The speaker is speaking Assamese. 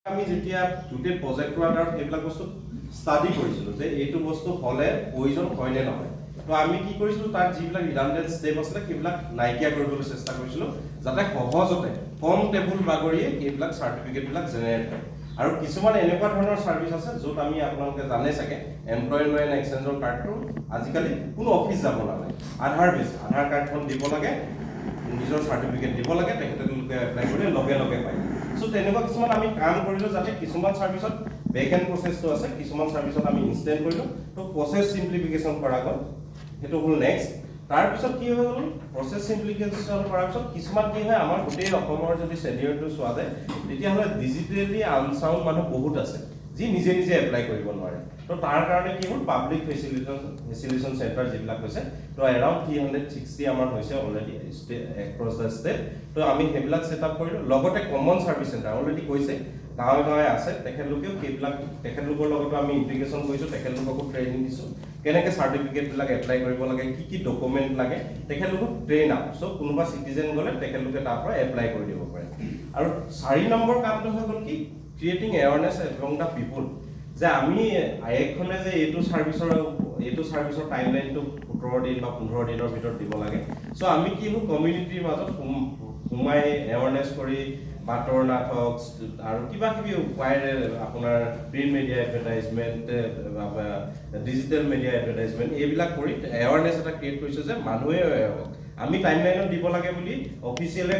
আমি যেতিয়া গোটেই প্ৰজেক্টৰ আণ্ডাৰত সেইবিলাক বস্তু ষ্টাডি কৰিছিলোঁ যে এইটো বস্তু হ'লে প্ৰয়োজন হয় নে নহয়, তো আমি কি কৰিছিলোঁ, তাত যিবিলাক ৰিডাণ্ডেণ্ট ষ্টেপ আছিলে, সেইবিলাক নাইকিয়া কৰিবলৈ চেষ্টা কৰিছিলোঁ, যাতে সহজতে কম টেবুল বাগৰিয়ে সেইবিলাক চাৰ্টিফিকেটবিলাক জেনেৰেট হয়। আৰু কিছুমান এনেকুৱা ধৰণৰ ছাৰ্ভিচ আছে য'ত আমি, আপোনালোকে জানে চাগে, এমপ্লয়মেণ্ট এক্সচেঞ্জৰ কাৰ্ডটো আজিকালি কোনো অফিচ যাব নালাগে। আধাৰ বেছ, আধাৰ কাৰ্ডখন দিব লাগে, নিজৰ চাৰ্টিফিকেট দিব লাগে, তেখেতলোকে এপ্লাই কৰিলে লগে লগে পায়। চ' তেনেকুৱা কিছুমান আমি কাম কৰিলোঁ, যাতে কিছুমান ছাৰ্ভিচত বেক এণ্ড প্ৰচেছটো আছে, কিছুমান ছাৰ্ভিচত আমি ইনষ্টেণ্ট কৰিলোঁ। ত' প্ৰচেছ চিম্প্লিফিকেশ্যন কৰা গ'ল, সেইটো হ'ল নেক্সট। তাৰপিছত কি হৈ গ'ল, প্ৰচেছ চিম্প্লিফিকেশ্যন কৰাৰ পিছত কিছুমান কি হয়, আমাৰ গোটেই অসমৰ যদি চিনেৰিঅ'টো চোৱা যায়, তেতিয়াহ'লে ডিজিটেলি আনচাউণ্ড মানুহ বহুত আছে, যি নিজে নিজে এপ্লাই কৰিব নোৱাৰে। তো তাৰ কাৰণে কি হ'ল, পাব্লিক ফেচিলিটেশ্যন চেণ্টাৰ যিবিলাক হৈছে, তো এৰাউণ্ড 360 আমাৰ হৈছে অলৰেডি এক্ৰছ the state. তো আমি সেইবিলাক ছেট আপ কৰিলোঁ। লগতে কমন ছাৰ্ভিচ চেণ্টাৰ অলৰেডি কৈছে, গাঁৱে গাঁৱে আছে। তেখেতলোকেও সেইবিলাক, তেখেতলোকৰ লগতো আমি ইণ্টিগ্ৰেশ্যন কৰিছোঁ। তেখেতলোককো ট্ৰেইনিং দিছোঁ, কেনেকৈ চাৰ্টিফিকেটবিলাক এপ্লাই কৰিব লাগে, কি কি ডকুমেণ্ট লাগে। তেখেতলোকক ট্ৰেইন আপ, চ' কোনোবা চিটিজেন গ'লে তেখেতলোকে তাৰ পৰা এপ্লাই কৰি দিব পাৰে। আৰু 4 নম্বৰ কামটো হৈ গ'ল কি, creating awareness among the people, যে আমি আইএখনে যে এইটো ছাৰ্ভিচৰ টাইম লাইনটো 17 দিন বা 15 দিনৰ ভিতৰত দিব লাগে। চ' আমি কি হ'ল, কমিউনিটিৰ মাজত সোমাই এৱাৰনেছ কৰি, বাটৰ নাট হওক আৰু কিবা কিবি উপায়েৰে, আপোনাৰ print media advertisement, digital media advertisement, এইবিলাক কৰি এৱাৰনেছ এটা ক্ৰিয়েট কৰিছোঁ যে মানুহে aware হওক, আমি টাইম লাইনত দিব লাগে বুলি অফিচিয়েলে।